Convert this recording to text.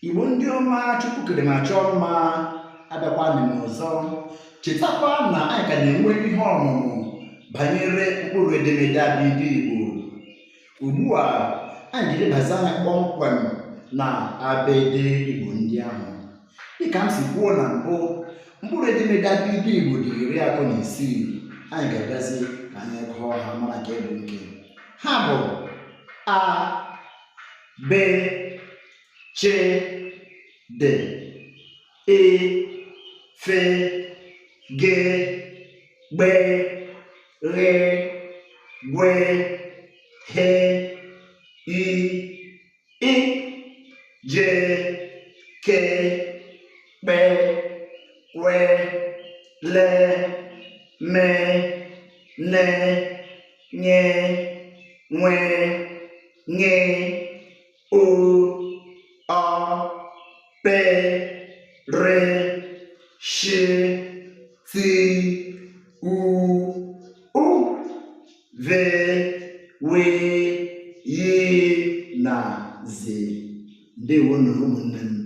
Igbo ndị ọma Chukwu kere ma chọọ mma, abịakwanụ m ọzọ. Chetakwa na anyị ka na-enwe ihe ọmụmụ banyere mkpụrụ edemede abịdịị Igbo. Ugbu a, anyị ga-elebazi anya kpọmkwem na abịdịị Igbo ndị ahụ. Dịka m si kwuo na mbụ, mkpụrụ edemede abịdịị Igbo dị 36. Anyị ga-abịazi ka anyị gụọ ha mara nke bụ nke. Ha bụ A, B, Ch, D, E, F, G, Gb, Gh, Gw, H, I, Ị, J, K, Kp, Qu, L, M, N, Ny, Nw, Ṅ, O, Ọ, P, R, Sh, T, U, Ụ, V, W, Y na Z. Ndewonụ ụmụnne m.